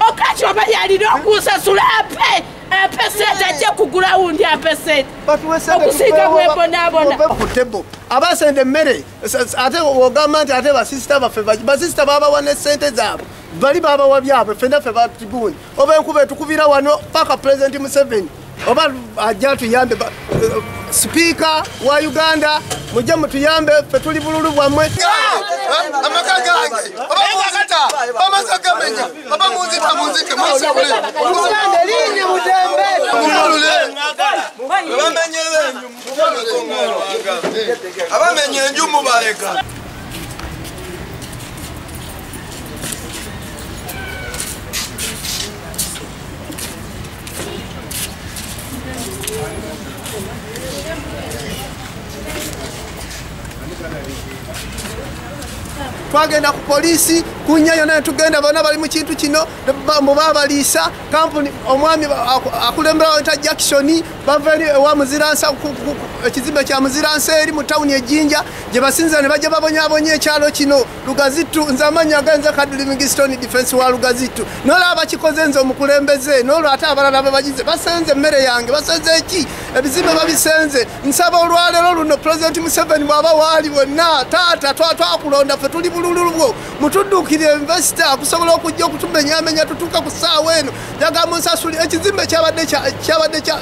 Okachi oba yalina okusasula ampe sente ajje kugula wundi ampe sente okusinga bwembonaabona ku tebo abasenda emmere ate ogamba nti ate basisita baffe basisita babawa ne sente zaabwe bali babawa byabwe ffenna ffe batigundi oba enkuba etukubira wano paka President Museveni oba ajja tuyambe sipiika wa Uganda mujje mutuyambe ffe tuli bululu bwammwe. Amaka gange oba munzita amasa gamenya oba munzita munzike munsikule linye mutembe abamenye enju mubaleka. Twagenda ku polisi kunya yonna tugenda bonna bali mu kintu kino mubabaliisa kampuni omwami akulembera weta Jackson bava eri ewa Muziransa ekizimbe kya Muziransa eri mu tawuni ejjinja gye basinza ne bajja babonyaabonya ekyalo kino Lugazitu. Nze amannya ganze Kaddu Livingstone defense wa Lugazitu n'olaba bakikoze nze omukulembeze n'olwo ate abalala babagize basenze emmere yange basenze eki ebizimbe babisenze. Nsaba olwaleero luno President Museveni bw'aba waali wonna taata twakulonda ffe tuli bululu bwo mutudduukirire investor akusobola okujja okutumenyamenya tutuuka ku ssaawa eno njagala munsasuli ekizimbe kyabadde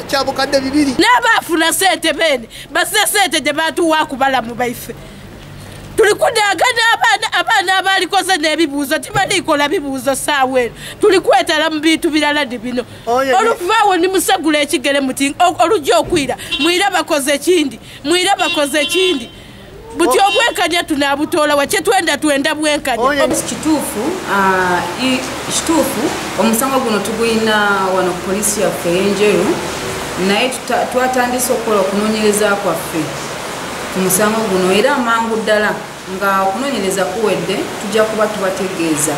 kya bukadde 2. N'abaafuna sente beene basize sente gye batuwa kubalamu baife tuli kudagana abaana abalikoze n'ebibuuzo tibalikola bibuuzo ssaawa eno tuli kwetala mu bintu birala di bino oluvaawo nimusegula ekigere muti olujja okwira mwira bakoze ekindi mwira bakoze ekindi buti obwenkanya tunabutoola wakye twenda twenda bwenkanya. Kituufu omusango guno tugulina wano ku poliisi yaffe ey'Enjeru naye twatandise okukola okunoonyereza kwaffe ku musango guno era amangu ddala nga okunoonyereza kuwedde tujja kuba tubategeeza.